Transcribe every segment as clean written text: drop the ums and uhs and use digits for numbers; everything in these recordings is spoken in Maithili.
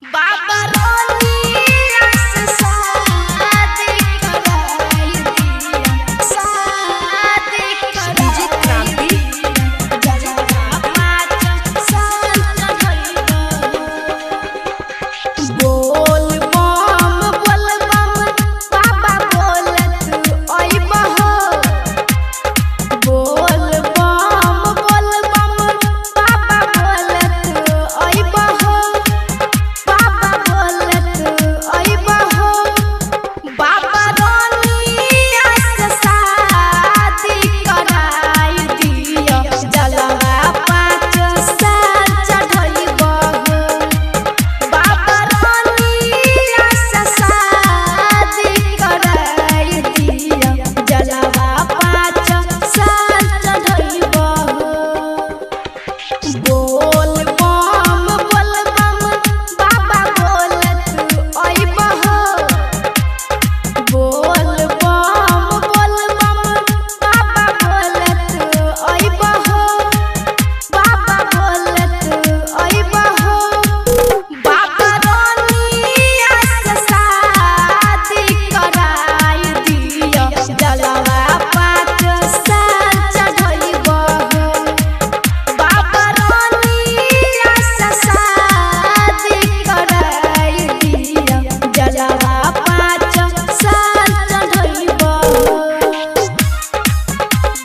बाबा रानी से शादी कराई दिया, शादी डीजे कराई क्रांति। जलवा पाँच साल चढ़ैबो। बोल बम बोल बम बाबा बोलत अइबहो। बोल बम बाबा बोलत अइबहो। बाबा बोलत अइबहो। बाबा रानिया से शादी कराई दिया, जलवा 5 साल चढ़ैबहो। बाबा रानिया से शादी कराई दिया, जलवा 5 साल चढ़ैबहो। बोल बम बाबा बोलत अइबहो। बोल बम बाबा बोलत अइबहो। बाबा बोलत अइबहो। बाबा रानिया से शादी कराई दिया, जलवा 5 साल चढ़ैबहो। बाबा रानिया से शादी कराई दिया, जलवा 5 साल चढ़ैबहो।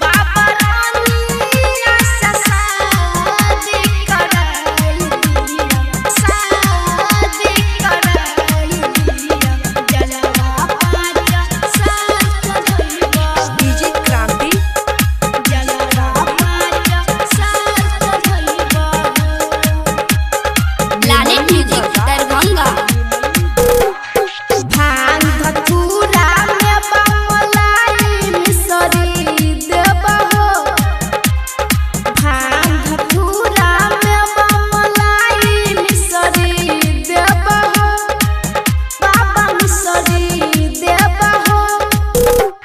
बाबा रानिया से शादी कराई दिया, शादी कराई दिया, जलवा 5 साल चढ़ैबहो। डीजे क्रांति। जलवा 5 साल चढ़ैबहो। Planet music Darbhanga. भांग धतूरा में बमलाई मिसरी देबहो। भांग धतूरा में बमलाई मिसरी देबहो। बाबा मिसरी देबहो।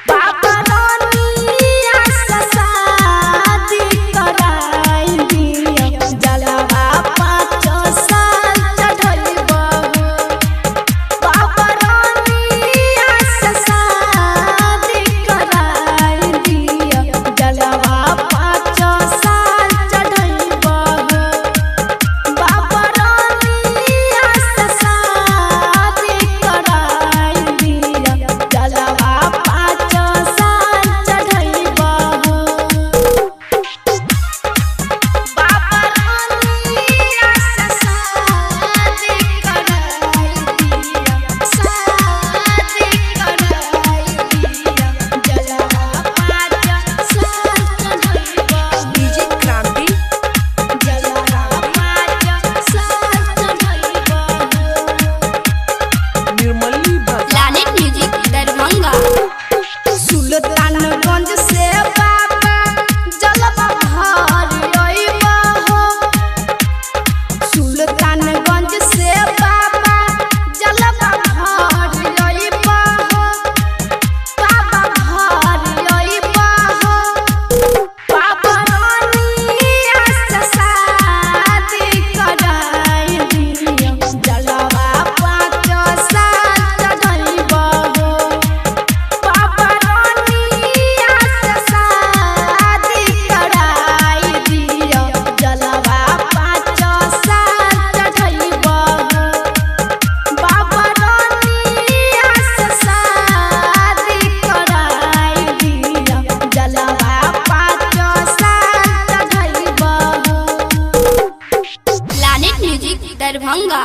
बाबा रानिया से शादी कराई दिया, जलवा 5 साल चढ़ैबहो। बाबा रानिया से शादी कराई दिया, जलवा 5 साल चढ़ैबहो। बाबा रानिया से शादी कराई दिया, जलवा 5 साल चढ़ैबहो। बाबा रानिया से शादी कराई दिया, शादी कराई दिया, जलवा 5 साल चढ़ैबहो। डीजे क्रांति। जलवा 5 साल चढ़ैबहो। निर्मली बाजार। Planet music Darbhanga. Sultanganj से बाबा जलवा भर अइबहो। सुल्तानगंज से बाबा जलवा भर अइबहो। बाबा भर अइबहो। बाबा रानिया से शादी कराई दिया, जलवा 5 साल चढ़ैबहो। बाबा रानिया से शादी कराई दिया, जलवा 5 साल चढ़ैबहो। बाबा रानिया से शादी कराई दिया, जलवा 5 साल चढ़ैबहो। Planet music Darbhanga.